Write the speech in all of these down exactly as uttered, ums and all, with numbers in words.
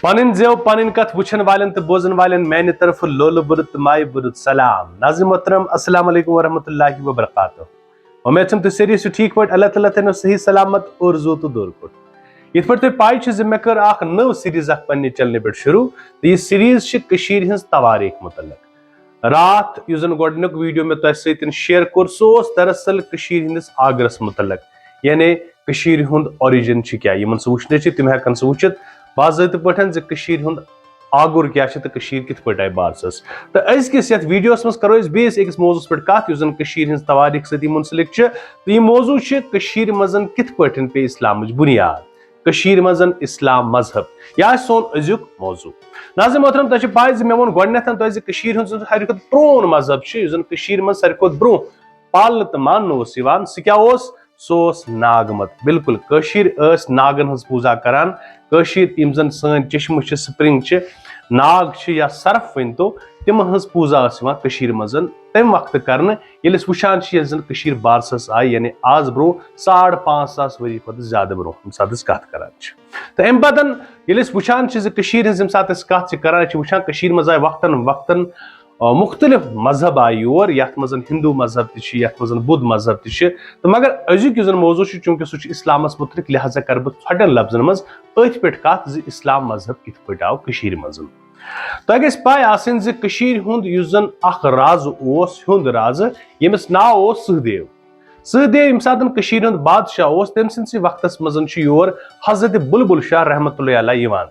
پنٕنۍ زٮ۪و، پنٕنۍ کتھ وٕچھن والٮ۪ن تہٕ بوزن والٮ۪ن میانہِ طرفہٕ لولہٕ بُرٕ تہٕ مایہِ بُرٕ سلام۔ ناظرین محترم، السلام علیکم ورحمۃ اللہ وبرکاتہ۔ وۄمید چھم تُہۍ سٲری ٲسِو ٹھیٖک پٲٹھۍ، اللہ تعالیٰ تھٲینو صحیح سلامت اور زوٗ تہٕ دوٗر کوٚٹ۔ یِتھ پٲٹھۍ تۄہہِ پاے چھِ زِ مےٚ کٔر اکھ نٔو سیریز اکھ پننہِ چینلہِ پٮ۪ٹھ شروٗع، تہٕ یہِ سیریز چھِ کٔشیٖرِ ہٕنٛز توٲریٖخ مُتعلق۔ راتھ یُس زن گۄڈٕنیُک ویڈیو مےٚ تۄہہِ سۭتۍ شیئر کوٚر، سُہ اوس دراصل کٔشیٖرِ ہٕنٛدِس آگرس مُتعلق، یعنی کٔشیٖرِ ہُنٛد origin چھُ کیٛاہ۔ یِمن سُہ وٕچھنٕچ چھِ، تِم ہٮ۪کن سُہ وٕچھِتھ باضٲبطہٕ پٲٹھۍ زِ کٔشیٖرِ ہُنٛد آگُر کیٛاہ چھِ تہٕ کٔشیٖر کِتھ پٲٹھۍ آیہِ بارسَس۔ تہٕ أزکِس یَتھ ویڈیوَس منٛز کَرو أسۍ بیٚیِس أکِس موضوعَس پٮ۪ٹھ کَتھ، یُس زَن کٔشیٖرِ ہٕنٛز توٲریٖخ سۭتی مُنسلِک چھِ۔ تہٕ یہِ موضوع چھِ کٔشیٖرِ منٛز کِتھ پٲٹھۍ پیٚیہِ اِسلامٕچ بُنیاد، کٔشیٖرِ منٛز اِسلام مذہب۔ یہِ آسہِ سون أزیُک موضوع۔ ناظرین محترم، تۄہہِ چھِ پَے زِ مےٚ ووٚن گۄڈٕنٮ۪تھ تۄہہِ زِ کٔشیٖرِ ہُنٛد ساروی کھۄتہٕ پرٛون مذہب چھُ، یُس زَن کٔشیٖرِ منٛز ساروی کھۄتہٕ برٛونٛہہ پالنہٕ تہٕ ماننہٕ اوس یِوان، سُہ کیٛاہ اوس؟ سُہ اوس ناگ مت۔ بالکل، کٲشِر ٲسۍ ناگن ہٕنٛز پوٗزا کران۔ کٲشِر یِم زن سٲنۍ چشمہٕ چھِ، spring چھِ، ناگ چھِ یا سرف ؤنۍ تو، تِمن ہٕنٛز پوٗزا ٲس یِوان کٔشیٖرِ منٛز تَمہِ وقتہٕ کرنہٕ، ییٚلہِ أسۍ وٕچھان چھِ، ییٚلہِ زن کٔشیٖر بارسَس آیہِ، یعنی آز برٛونٛہہ ساڑ پانٛژھ ساس ؤری کھۄتہٕ زیادٕ برٛونٛہہ، ییٚمہِ ساتہٕ أسۍ کتھ کران چھِ۔ تہٕ اَمہِ پتن ییٚلہِ أسۍ وٕچھان چھِ زِ کٔشیٖرِ ہٕنٛز ییٚمہِ ساتہٕ أسۍ کتھ چھِ کران، أسۍ چھِ وٕچھان کٔشیٖرِ منٛز آیہِ وقتن وقتن آ، مُختٔلِف مذہب آیہِ یور، یَتھ منٛز ہندو مذہب تہِ چھِ، یَتھ منٛز بُدھ مذہب تہِ چھِ۔ تہٕ مگر أزیُک یُس زَن موضوع چھُ، چوٗنٛکہِ سُہ چھُ اِسلامَس مُتعلِق، لہذا کَرٕ بہٕ ژھۄٹٮ۪ن لفظن منٛز أتھۍ پٮ۪ٹھ کَتھ زِ اِسلام مذہب کِتھ پٲٹھۍ آو کٔشیٖرِ منٛز۔ تۄہہِ گژھِ پَے آسٕنۍ زِ کٔشیٖرِ ہُنٛد یُس زَن اکھ رازٕ اوس، ہیوٚنٛد رازٕ، ییٚمِس ناو اوس سہدیو۔ سہدیو ییٚمہِ ساتَن کٔشیٖرِ ہُنٛد بادشاہ اوس، تٔمۍ سٕنٛدسٕے وقتَس منٛز چھُ یور حضرت بلبل شاہ رحمتہ اللہ علیہ یِوان۔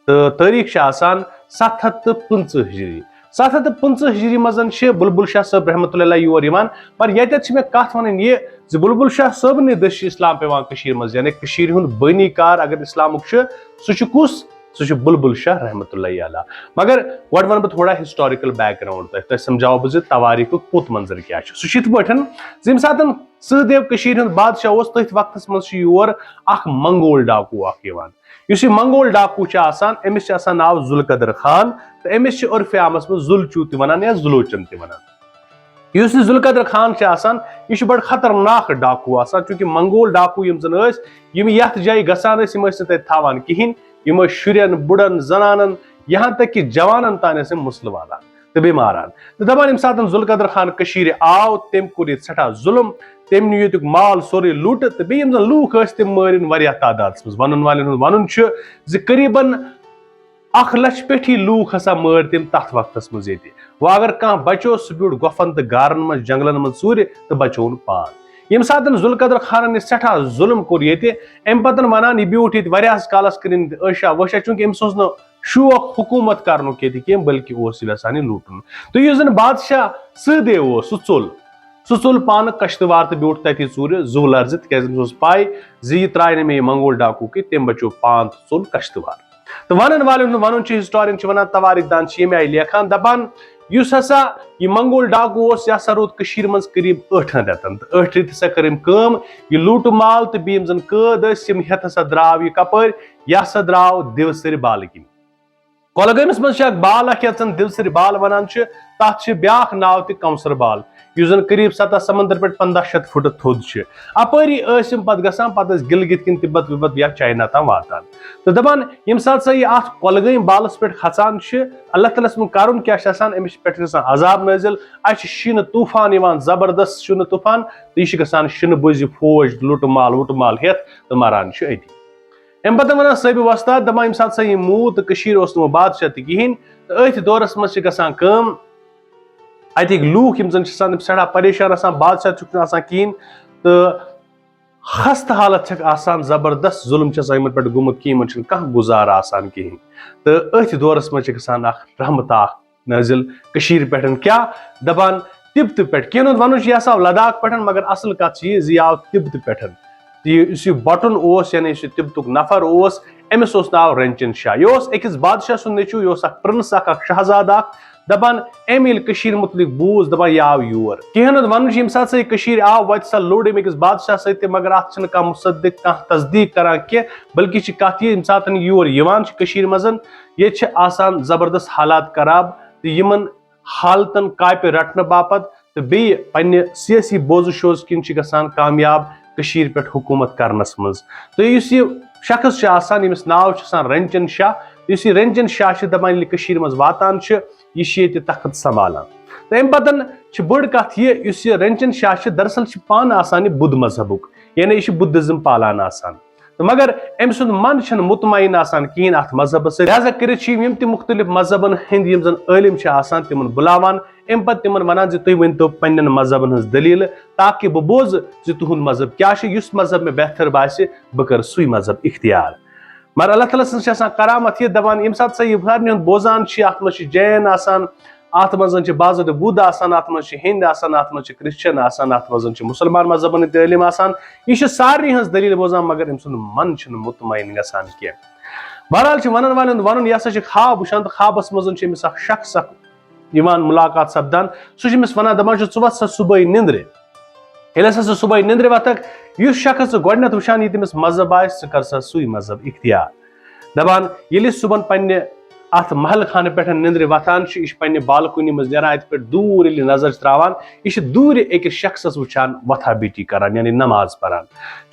تہٕ تٲریٖخ چھِ آسان ستھ ہتھ تہٕ پٕنٛژٕہ ہجری۔ ستھ ہتھ تہٕ پٕنٛژٕہ ہجری منٛز چھِ بلبل شاہ صٲب رحمتہ اللہ علیہ یور یِوان۔ پر ییٚتٮ۪تھ چھِ مےٚ کتھ ونٕنۍ یہِ زِ بلبل شاہ صٲبنٕے دٔسۍ چھِ اسلام پیوان کٔشیٖرِ منٛز، یعنی کٔشیٖرِ ہُنٛد بٲنی کار اگر اسلامُک چھُ، سُہ چھُ کُس؟ سُہ چھُ بلبل شاہ رحمتہ اللہ علیہ۔ مگر گۄڈٕ ونہٕ بہٕ تھوڑا historical background تۄہہِ، تۄہہِ سمجھاوٕ بہٕ زِ توٲریٖخُک پوٚت منظر کیٛاہ چھُ۔ سُہ چھُ یِتھ پٲٹھۍ زِ ییٚمہِ ساتہٕ سہدیو کٔشیٖرِ ہُنٛد بادشاہ اوس، تٔتھۍ وقتس منٛز چھُ یور اکھ منگول ڈاکوٗ اکھ یِوان۔ یُس یہِ منگول ڈاکوٗ چھُ آسان، أمِس چھُ آسان ناو ذوالقدر خان، تہٕ أمِس چھِ عرفِ عامس منٛز ذُلچوٗ تہِ ونان یا ذُلوچن تہِ ونان۔ یُس یہِ ذوالقدر خان چھُ آسان، یہِ چھُ بڑٕ خطرناک ڈاکوٗ آسان، چوٗنٛکہِ منگول ڈاکوٗ یِم زن ٲسۍ، یِم یتھ جایہِ گژھان ٲسۍ، یِم ٲسۍ نہٕ تتہِ تھاوان کِہینۍ، یِم ٲسۍ شُرٮ۪ن، بُڑن، زنانن، یہاں تک کہ جوانن تام ٲسۍ یِم مُسلہٕ والان تہٕ بیٚیہِ ماران۔ تہٕ دپان، ییٚمہِ ساتہٕ ذوالقدر خان کٔشیٖرِ آو، تٔمۍ کوٚر ییٚتہِ سٮ۪ٹھاہ ظُلم، تٔمۍ نیوٗ ییٚتیُک مال سورُے لوٗٹہٕ، تہٕ بیٚیہِ یِم زن لوٗکھ ٲسۍ، تِم مٲرِن واریاہ تعدادس منٛز۔ ونن والٮ۪ن ہُنٛد ونُن چھُ زِ قریباً اکھ لچھ پٮ۪ٹھی لوٗکھ ہسا مٲرۍ تٔمۍ تتھ وقتس منٛز ییٚتہِ۔ وۄنۍ اگر کانٛہہ بچو، سُہ بیوٗٹھ گۄپھن تہٕ غارن منٛز، جنگلن منٛز ژوٗرِ تہٕ بچووُن پان۔ ییٚمہِ ساتہٕ ذوالقدر خانن یہِ سٮ۪ٹھاہ ظُلم کوٚر ییٚتہِ، امہِ پتہٕ ونان، یہِ بیوٗٹھ ییٚتہِ واریاہس کالس، کٔرِن عٲشا وٲشا، چوٗنٛکہِ أمِس اوس نہٕ شوق حکوٗمت کرنُک ییٚتہِ کینٛہہ، بلکہِ اوس یہِ یژھان یہِ لوٗٹُن۔ تہٕ یُس زن بادشاہ سہدیو اوس، سُہ ژوٚل۔ سُہ ژوٚل پانہٕ کشتوار تہٕ بیوٗٹھ تتی ژوٗرِ زُو لرزِ، تِکیازِ أمِس اوس پاے زِ یہِ ترٛایہِ نہٕ مےٚ یہِ منگول ڈاکوٗ کینٛہہ، تٔمۍ بچوو پان تہٕ ژوٚل کشتوار۔ تہٕ ونن والٮ۪ن ہُنٛد ونُن چھُ، historian چھِ ونان، توٲریٖخ دان چھِ ییٚمہِ آیہِ لیکھان، دپان، یُس ہسا یہِ منگول ڈاکوٗ اوس، یہِ ہسا روٗد کٔشیٖرِ منٛز قریب ٲٹھن رٮ۪تن، تہٕ ٲٹھِ رٮ۪تہِ ہسا کٔر أمۍ کٲم، یہِ لوٗٹہٕ مال تہٕ بیٚیہِ یِم زن قٲد ٲسۍ، یِم ہٮ۪تھ ہسا درٛاو یہِ کپٲرۍ؟ یہِ ہسا درٛاو دِوسٕرِ بالہٕ کِنۍ۔ کۄلگٲمِس منٛز چھِ اکھ بال اکھ، یتھ زن دِوسٕرِ بال ونان چھِ، تتھ چھِ بیاکھ ناو تہِ کونسر بال، یُس زن قریب سطح سمندر پٮ۪ٹھ پنداہ شیٚتھ فُٹ تھوٚد چھُ۔ اپٲری ٲسۍ یِم پتہٕ گژھان، پتہٕ ٲسۍ گلگت کِنۍ تبت وبت یا چاینا تام واتان۔ تہٕ دپان، ییٚمہِ ساتہٕ سا یہِ اتھ کۄلگٲمۍ بالس پٮ۪ٹھ کھژان چھِ، اللہ تعالیٰ ہس منٛز کرُن کیٛاہ چھُ آسان؟ أمِس چھِ پٮ۪ٹھ گژھان عذاب نٲزِل، اتہِ چھِ شِنہٕ طوٗفان یِوان، زبردست شِنہٕ طوٗفان، تہٕ یہِ چھِ گژھان شِنہٕ بُزِ فوج، لُٹہٕ مال وُٹہٕ مال ہٮ۪تھ تہٕ مران چھِ أتی۔ امہِ پتہٕ ونان صٲبِ وۄستاد، دپان، ییٚمہِ ساتہٕ سا یہِ موٗد تہٕ کٔشیٖر اوس نہٕ وۄنۍ بادشاہ تہِ کِہینۍ، تہٕ أتھۍ دورس منٛز چھِ گژھان کٲم، اتِکۍ لوٗکھ یِم زن چھِ آسان، تِم چھِ سٮ۪ٹھاہ پریشان آسان، بادشاہ چھُکھ نہٕ آسان کِہینۍ، تہٕ خستہٕ حالت چھکھ آسان، زبردست ظُلم چھُ آسان یِمن پٮ۪ٹھ گوٚمُت کہِ یِمن چھُنہٕ کانٛہہ گُزارٕ آسان کِہینۍ۔ تہٕ أتھۍ دورس منٛز چھِ گژھان اکھ رحمت اکھ نٲزِل کٔشیٖرِ پٮ۪ٹھ۔ کیٛاہ دَپان؟ تِبتہٕ پٮ۪ٹھ۔ کینٛہہ ہُنٛد وَنُن چھُ یہِ ہسا آو لداخ پٮ۪ٹھ، مگر اصل کتھ چھِ یہِ زِ یہِ آو تِبتہٕ پٮ۪ٹھ۔ تہٕ یہِ، یُس یہِ بٹُن اوس، یعنی یُس یہِ تِبتُک نفر اوس، أمِس اوس ناو رنچن شاہ۔ یہِ اوس أکِس بادشاہ سُنٛد نیٚچوٗ، یہِ اوس اکھ پرنس اکھ، اکھ شہزادٕ اکھ۔ دَپان، أمۍ ییٚلہِ کٔشیٖرِ مُتعلِق بوٗز، دَپان، یہِ آو یور۔ کینٛہہ ہُنٛد وَنُن چھُ، ییٚمہِ ساتہٕ سُہ یہِ کٔشیٖرِ آو، وَتہِ سا لوٚڑ أمۍ أکِس بادشاہ سۭتۍ تہِ، مگر اَتھ چھِنہٕ کانٛہہ مُصدِق، کانٛہہ تصدیٖق کران کینٛہہ، بلکہِ چھِ کَتھ یہِ، ییٚمہِ ساتہٕ یہِ یور یِوان چھِ کٔشیٖرِ منٛز، ییٚتہِ چھِ آسان زبردست حالات خراب، تہٕ یِمن حالتن کاپہِ رٹنہٕ باپتھ تہٕ بیٚیہِ پننہِ سیٲسی بوزٕ شوزٕ کِنۍ چھِ گژھان کامیاب کٔشیٖرِ پٮ۪ٹھ حکوٗمت کرنس منٛز۔ تہٕ یُس یہِ شخص چھُ آسان، ییٚمِس ناو چھُ آسان رنچن شاہ، یُس یہِ رنچن شاہ چھُ دپان، ییٚلہِ کٔشیٖرِ منٛز واتان چھُ، یہِ چھُ ییٚتہِ تخت سنبھالان۔ تہٕ اَمہِ پتن چھِ بٔڑ کتھ یہِ، یُس یہِ رنچن شاہ چھُ، دراصل چھُ پانہٕ آسان یہِ بُدھ مذہبُک، یعنی یہِ چھُ Buddhism پالان آسان۔ تہٕ مگر أمۍ سُنٛد من چھُنہٕ مطمئن آسان کِہیٖنۍ اَتھ مذہبس سۭتۍ، لہذا کٔرِتھ چھِ یِم، یِم تہِ مُختٔلِف مذہبن ہٕنٛدۍ یِم زن عٲلِم چھِ آسان، تِمن بُلاوان، اَمہِ پتہٕ تِمن ونان زِ تُہۍ ؤنۍتو پننٮ۪ن مذہبن ہٕنٛز دٔلیٖلہٕ، تاکہِ بہٕ بوزٕ زِ تُہُنٛد مذہب کیٛاہ چھُ، یُس مذہب مےٚ بہتر باسہِ، بہٕ کرٕ سُے مذہب اختیار۔ مگر اللہ تعالیٰ سٕنٛز چھِ آسان کرامت، یہِ دپان، ییٚمہِ ساتہٕ سۄ یہِ سارنٕے ہُنٛد بوزان چھِ، اَتھ منٛز چھِ جین آسان، اَتھ منٛز چھِ باضٲبطہٕ بُدھ آسان، اَتھ منٛز چھِ ہِنٛد آسان، اَتھ منٛز چھِ کرسچن آسان، اَتھ منٛز چھِ مُسلمان مذہبن ہٕنٛدۍ عٲلِم آسان۔ یہِ چھِ سارنٕے ہٕنٛز دٔلیٖل بوزان، مگر أمۍ سُنٛد من چھُنہٕ مطمئن گژھان کینٛہہ۔ بہرحال چھِ ونن والٮ۪ن ہُنٛد ونُن، یہِ ہسا چھِ خواب وٕچھان، تہٕ خوابس منٛز چھِ أمِس اکھ شخص اکھ یِوان، مُلاقات سپدان۔ سُہ چھُ أمِس ونان، دپان چھُ، "ژٕ وۄتھ سا صُبحٲے نِندرِ۔" ییٚلہِ ہسا سُہ صُبحٲے نِندرِ وۄتھکھ، یُس شخص ژٕ گۄڈٕنیتھ وٕچھان یی تٔمِس مذہب آسہِ، ژٕ کر سا سُے مذہب اختیار۔ دپان، ییٚلہِ صُبحن پننہِ اتھ محل خانہٕ پٮ۪ٹھ نِندرِ وۄتھان چھُ، یہِ چھُ پننہِ بالکونی منٛز نیران، اتہِ پٮ۪ٹھ دوٗر ییٚلہِ نظر چھِ تراوان، یہِ چھُ دوٗرِ أکِس شخصس وٕچھان، وۄتھا بیٹی کران، یعنی نماز پران۔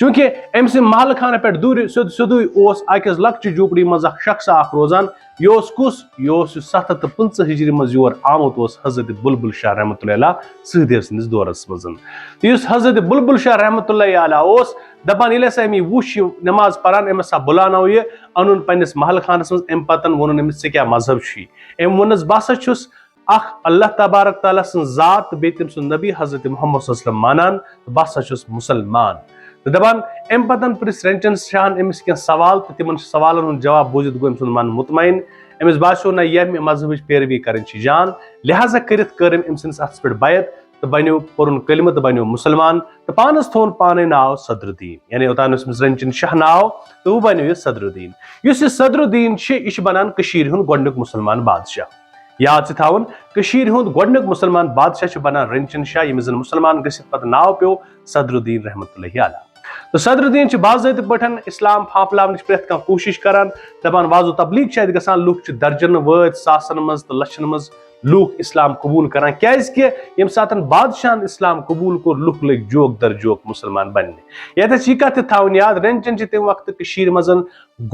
چونکہ أمۍ سٕنٛدِ محل خانہٕ پٮ۪ٹھ دوٗرِ سیوٚد سیوٚدُے اوس أکِس لۄکچہِ جھوپڑی منٛز اکھ شخص اکھ روزان۔ یہِ اوس کُس؟ یہِ اوس یُس ستھ ہتھ تہٕ پٕنٛژٕہ ہجری منٛز یور آمُت اوس، حضرت بلبل شاہ رحمتہ اللہ علیہ سہدیو سٕنٛدِس دورس منٛز۔ تہٕ یُس حضرت بلبل شاہ رحمتہ اللہ علیہ اوس، دپان، ییٚلہِ ہسا أمۍ یہِ وُچھ، یہِ نماز پران، أمۍ ہسا بُلاونو یہِ، اوٚنُن پننِس محل خانس منٛز، امہِ پتن ووٚنُن أمِس، "ژےٚ کیٛاہ مذہب چھُے؟" أمۍ ووٚنُس، "بہٕ ہسا چھُس اکھ اللہ تبارک تعالیٰ سٕنٛز ذات تہٕ بیٚیہِ تٔمۍ سُنٛد نبی حضرت محمد صلی اللہ علیہ وسلم مانان، تہٕ بہٕ ہسا چھُس مُسلمان۔" تہٕ دپان، امہِ پتن پرژھ رنچن شاہن أمِس کینٛہہ سوال، تہٕ تِمن سوالن ہُنٛد جواب بوٗزِتھ گوٚو أمۍ سُنٛد من مطمئن۔ أمِس باسیو، نہ، ییٚمہِ مذہبٕچ پیروی کرٕنۍ چھِ جان، لہذا کٔرِتھ کٔر أمۍ أمۍ سٕنٛدِس اتھس پٮ۪ٹھ بیعت تہٕ بنیو، پوٚرُن کلمہٕ تہٕ بنیو مُسلمان، تہٕ پانس تھوٚون پانے ناو صدر الدین، یعنی اوتان اوس أمِس رنچن شاہ ناو، تہٕ وۄنۍ بنیو یہِ صدر الدین۔ یُس یہِ صدر الدین چھِ، یہِ چھِ بنان کٔشیٖرِ ہُنٛد گۄڈٕنیُک مُسلمان بادشاہ۔ یاد چھِ تھاوُن، کٔشیٖرِ ہُنٛد گۄڈٕنیُک مُسلمان بادشاہ چھُ بنان رنچن شاہ، ییٚمِس زن مُسلمان گٔژھِتھ پتہٕ ناو پیوٚو صدر الدین رحمتہ اللہ علیہ۔ تہٕ صدر الدین چھِ باضٲبطہٕ پٲٹھۍ اسلام پھاپلاونٕچ پرٛٮ۪تھ کانٛہہ کوٗشِش کران، دپان، وعظ و تبلیغ چھِ اَتہِ گژھان، لُکھ چھِ درجن وٲدۍ، ساسن منٛز تہٕ لچھن منٛز لوٗکھ اسلام قبول کران، کیازِ کہِ ییٚمہِ ساتن بادشاہن اسلام قبول کوٚر، لُکھ لٔگۍ جوک در جوک مُسلمان بننہِ۔ ییٚتٮ۪تھ چھِ یہِ کتھ تہِ تھاوٕنۍ یاد، رنچن چھِ تمہِ وقتہٕ کٔشیٖرِ منٛز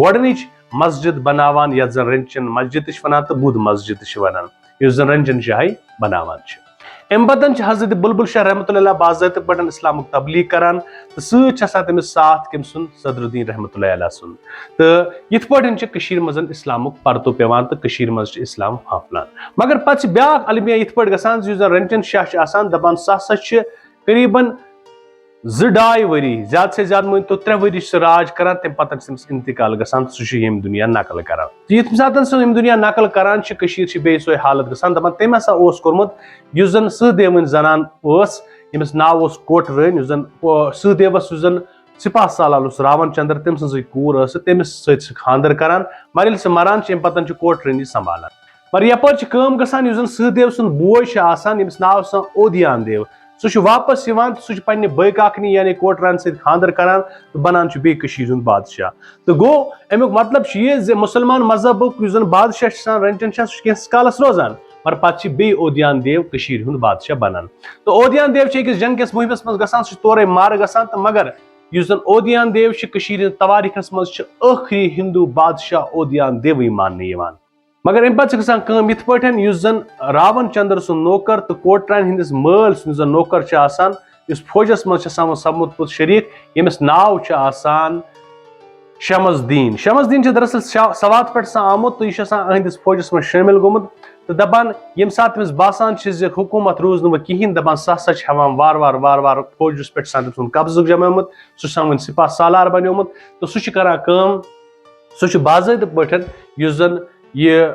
گۄڈٕنِچ مسجد بناوان، یتھ زن رنچن مسجد تہِ چھِ ونان تہٕ بُدھ مسجد تہِ چھِ ونان، یُس زن رنچن شاہے بناوان چھِ۔ امہِ پتن چھِ حضرت بلبل شاہ رحمتہ اللہ باضٲبطہٕ پٲٹھۍ اسلامُک تبلیغ کران، تہٕ سۭتۍ چھِ آسان تٔمِس ساتھ کٔمۍ سُنٛد؟ صدر الدین رحمتہ اللہ علیہ سُنٛد۔ تہٕ یِتھ پٲٹھۍ چھِ کٔشیٖرِ منٛز اسلامُک پرتو پٮ۪وان تہٕ کٔشیٖرِ منٛز چھِ اسلام پھاپلان۔ مگر پتہٕ چھِ بیاکھ المیہ یِتھ پٲٹھۍ گژھان زِ یُس زن رنچن شاہ چھُ آسان، دپان سُہ ہسا چھِ قریباً زٕ ڈاے ؤری، زیادٕ سے زیادٕ مٲنۍ تو ترٛےٚ ؤری چھُ سُہ راج کران، تَمہِ پتہٕ چھُ تٔمِس انتقال گژھان، سُہ چھُ ییٚمہِ دُنیا نقل کران۔ تہٕ یُتھ ساتہٕ سُہ ییٚمہِ دُنیا نقل کران چھُ، کٔشیٖر چھِ بیٚیہِ سۄے حالت گژھان۔ دَپان تٔمۍ ہسا اوس کوٚرمُت، یُس زن سہدیوٕنۍ زنان ٲس، ییٚمِس ناو اوس کوٹرٲنۍ، یُس زن، او، سہدیوس یُس زن سپاہ سالار اوس راون چندر، تٔمۍ سٕنٛزٕے کوٗر ٲس، تٔمِس سۭتۍ چھُ خانٛدر کران۔ مگر ییٚلہِ سُہ مران چھُ، اَمہِ پتہٕ چھُ کوٹرٲنی سنبھالان۔ مگر یپٲرۍ چھِ کٲم گژھان، یُس زن سہدیو سُنٛد بوے چھُ آسان، ییٚمِس ناو چھُ آسان اودیان دیو، سُہ چھُ واپس یِوان تہٕ سُہ چھُ پننہِ بٲے کاکنہِ یعنی کوٹرانہِ سۭتۍ خانٛدر کران تہٕ بنان چھُ بیٚیہِ کٔشیٖرِ ہُنٛد بادشاہ۔ تہٕ گوٚو امیُک مطلب چھُ یہِ زِ مُسلمان مذہبُک یُس زن بادشاہ چھُ آسان رنچن شاہ، سُہ چھُ کینٛژھس کالس روزان، مگر پتہٕ چھُ بیٚیہِ اودیان دیو کٔشیٖرِ ہُنٛد بادشاہ بنان۔ تہٕ اودیان دیو چھُ أکِس جنگ کِس مُہمس منٛز گژھان، سُہ چھُ تورے مارٕ گژھان، تہٕ مگر یُس زن اودیان دیو چھُ کٔشیٖرِ ہٕنٛدِ تواریٖخس منٛز چھُ ٲخری ہندو بادشاہ اودیان دیوٕے ماننہٕ یِوان۔ مگر اَمہِ پتہٕ چھِ گژھان کٲم یِتھ پٲٹھۍ، یُس زن راون چندر سُنٛد نوکر تہٕ کوٹرانہِ ہٕنٛدِس مٲلۍ سُنٛد زن نوکر چھُ آسان، یُس فوجس منٛز چھُ آسان سپُدمُت شریٖک، ییٚمِس ناو چھُ آسان شمس الدین۔ شمس الدین چھُ دراصل شا-، سوات پٮ۪ٹھ آسان آمُت تہٕ یہِ چھُ آسان أہنٛدِس فوجس منٛز شٲمِل گوٚمُت۔ تہٕ دپان، ییٚمہِ ساتہٕ تٔمِس باسان چھِ زِ حکوٗمت روٗز نہٕ وۄنۍ کِہینۍ، دپان سُہ ہسا چھُ ہٮ۪وان وارٕ وارٕ وارٕ وارٕ فوجس پٮ۪ٹھ چھُ آسان تٔمۍ سُنٛد قبضہٕ جمع آمُت، سُہ چھُ آسان وۄنۍ سپاہ سالار بنیومُت۔ تہٕ سُہ چھُ کران کٲم، سُہ چھُ باضٲبطہٕ پٲٹھۍ یُس زن یہِ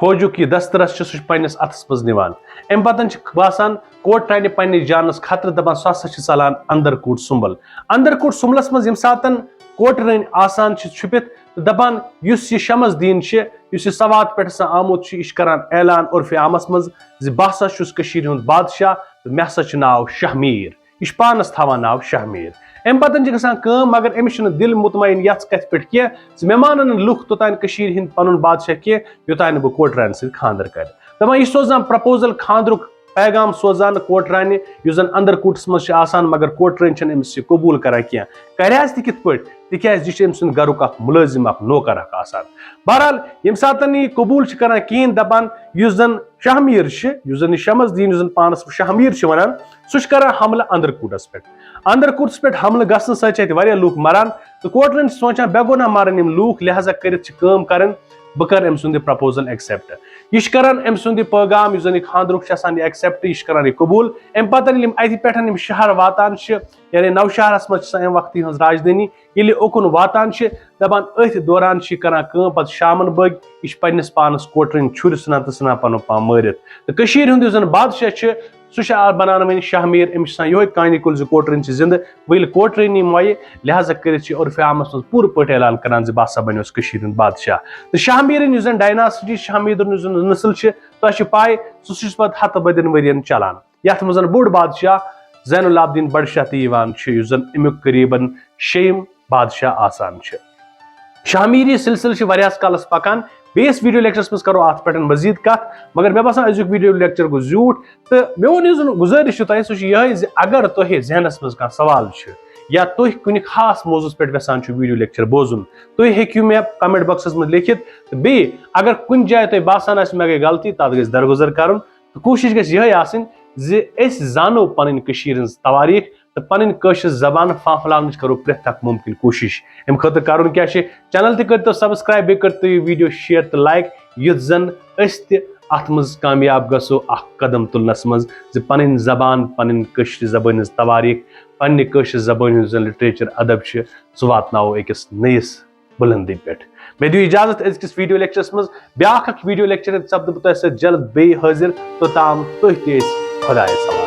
فوجُک یہِ دسترس چھُ، سُہ چھُ پننِس اتھس منٛز نِوان۔ امہِ پتن چھُ باسان کوٹرانہِ پننِس جانس خطرٕ، دپان سُہ ہسا چھُ ژلان اندر کوٗٹ سُمبل۔ اندر کوٗٹ سُمبلس منٛز ییٚمہِ ساتن کوٹرٲنۍ آسان چھِ چھُپِتھ تہٕ دپان یُس یہِ شمس الدین چھُ، یُس یہِ سوات پٮ۪ٹھ ہسا آمُت چھُ، یہِ چھُ کران اعلان عرفِ عامس منٛز زِ بہٕ ہسا چھُس کٔشیٖرِ ہُنٛد بادشاہ تہٕ مےٚ ہسا چھُ ناو شاہ میٖر۔ یہِ چھُ پانس تھاوان ناو شاہ میٖر۔ امہِ پتن چھِ گژھان کٲم، مگر أمِس چھُنہٕ دِل مطمئن یتھ کتھِ پٮ۪ٹھ کینٛہہ زِ مےٚ مانن نہٕ لُکھ توٚتام کٔشیٖرِ ہٕنٛدۍ پنُن بادشاہ کینٛہہ، یوٚتام نہٕ بہٕ کوٹرانہِ سۭتۍ خانٛدر کرٕ۔ دپان، یہِ چھُ سوزان proposal خانٛدرُک پیغام سوزان کوٹرانہِ، یُس زن اندر کوٹس منٛز چھِ آسان، مگر کوٹرٲنۍ چھنہٕ أمِس یہِ قبول کران کینٛہہ۔ کرِ حظ تہِ کِتھ پٲٹھۍ؟ تِکیازِ یہِ چھُ أمۍ سُنٛد گرُک اکھ مُلٲزِم، اکھ نوکر اکھ آسان۔ بہرحال، ییٚمہِ ساتہٕ یہِ قبول چھِ کران کِہیٖنۍ، دپان یُس زن شاہ میٖر چھِ، یُس زن یہِ شمس الدین، یُس زن پانس شاہ میٖر چھِ ونان، سُہ چھُ کران حملہٕ اندر کوٹس پٮ۪ٹھ۔ اندر کوٹس پٮ۪ٹھ حملہٕ گژھنہٕ سۭتۍ چھِ اتہِ واریاہ لوٗکھ مران، تہٕ کوٹرٲنۍ چھِ سونچان، بے گۄناہ مرن یِم لوٗکھ، لہذا کٔرِتھ چھِ کٲم کرٕنۍ، بہٕ کرٕ أمۍ سُنٛد یہِ پروپوزل ایکسپٹ۔ یہِ چھِ کران أمۍ سُنٛد یہِ پیغام، یُس زن یہِ خانٛدرُک چھُ آسان، یہِ ایکسپٹ، یہِ چھِ کران یہِ قبول۔ امہِ پتہٕ ییٚلہِ یِم اتہِ پٮ۪ٹھ یِم شہر واتان چھِ، یعنی نوشہرس منٛز چھِ آسان امہِ وقتہٕ یِہٕنٛز راجدھانی، ییٚلہِ یہِ اُکُن واتان چھِ، دپان أتھۍ دوران چھِ یہِ کران کٲم، پتہٕ شامن بٲگۍ یہِ چھِ پننِس پانس کوٹرٕنۍ چھُرۍ ژھٕنان تہٕ ژھٕنان پنُن پان مٲرِتھ۔ تہٕ کٔشیٖرِ ہُنٛد یُس زن بادشاہ چھُ، سُہ چھُ آ بنان وۄنۍ شاہ میٖر، أمِس چھُ آسان یِہوٚے کانہِ کُل زِ کوٹرٕنۍ چھِ زِندٕ، وۄنۍ ییٚلہِ کوٹرٕنۍ یِم وۄنۍ، لہذا کٔرِتھ چھِ عرفِ عامس منٛز پوٗرٕ پٲٹھۍ اعلان کران زِ بہٕ ہسا بنیوس کٔشیٖرِ ہُنٛد بادشاہ۔ تہٕ شاہ میٖرٕنۍ یُس زن ڈایناسٹی، شاہ میٖرُن یُس زن نسل چھِ، تۄہہِ چھِ پاے، سُہ چھُ پتہٕ ہتہٕ بٔدٮ۪ن ؤرین چلان، یتھ منٛز زن بوٚڑ بادشاہ زین العابدین بڈشاہ تہِ یِوان چھُ، یُس زن امیُک قریباً شیٚیِم بادشاہ آسان چھُ۔ شاہ میٖری سلسلہٕ چھُ واریاہس کالس پکان۔ بیٚیِس ویڈیو لیکچرس منٛز کرو اتھ پٮ۪ٹھ مزید کتھ، مگر مےٚ باسان أزیُک ویڈیو لیکچر گوٚو زیوٗٹھ، تہٕ میون یُس زن گُزٲرِش چھُ تۄہہِ، سُہ چھُ یِہوٚے زِ اگر تۄہہِ ذہنس منٛز کانٛہہ سوال چھُ یا تُہۍ کُنہِ خاص موضوعس پٮ۪ٹھ یژھان چھِو ویڈیو لیکچر بوزُن، تُہۍ ہیٚکِو مےٚ کمنٹ باکسس منٛز لیکھِتھ۔ تہٕ بیٚیہِ اگر کُنہِ جایہِ تۄہہِ باسان آسہِ مےٚ گٔے غلطی، تتھ گژھِ درگُزر کرُن۔ تہٕ کوٗشِش گژھِ یِہوٚے آسٕنۍ زِ أسۍ زانو پنٕنۍ کٔشیٖرِ ہٕنٛز توٲریٖخ تہٕ پنٕنۍ کٲشِر زبان پھاپھلاونٕچ کرو پرٛٮ۪تھ اکھ مُمکِن کوٗشِش۔ اَمہِ خٲطرٕ کرُن کیٛاہ چھِ؟ چینل تہِ کٔرۍتو سبسکرایب، بیٚیہِ کٔرۍتو یہِ ویڈیو شیئر تہٕ لایک، یُتھ زن أسۍ تہِ اتھ منٛز کامیاب گژھو اکھ قدم تُلنس منٛز زِ پنٕنۍ زبان، پنٕنۍ کٲشرِ زبٲنۍ ہٕنٛز توٲریٖخ، پننہِ کٲشرِ زبٲنۍ ہُنٛد یُس زن لٹریچر ادب چھُ، سُہ واتناوو أکِس نٔیِس بُلندی پٮ۪ٹھ۔ مےٚ دِیِو اجازت أزکِس ویڈیو لیکچرس منٛز۔ بیٛاکھ اکھ ویڈیو لیکچر سپدٕ بہٕ تۄہہِ سۭتۍ جلد بیٚیہِ حٲضِر۔ توٚتام تُہۍ تہِ ٲسۍ خۄدایس حوالہٕ۔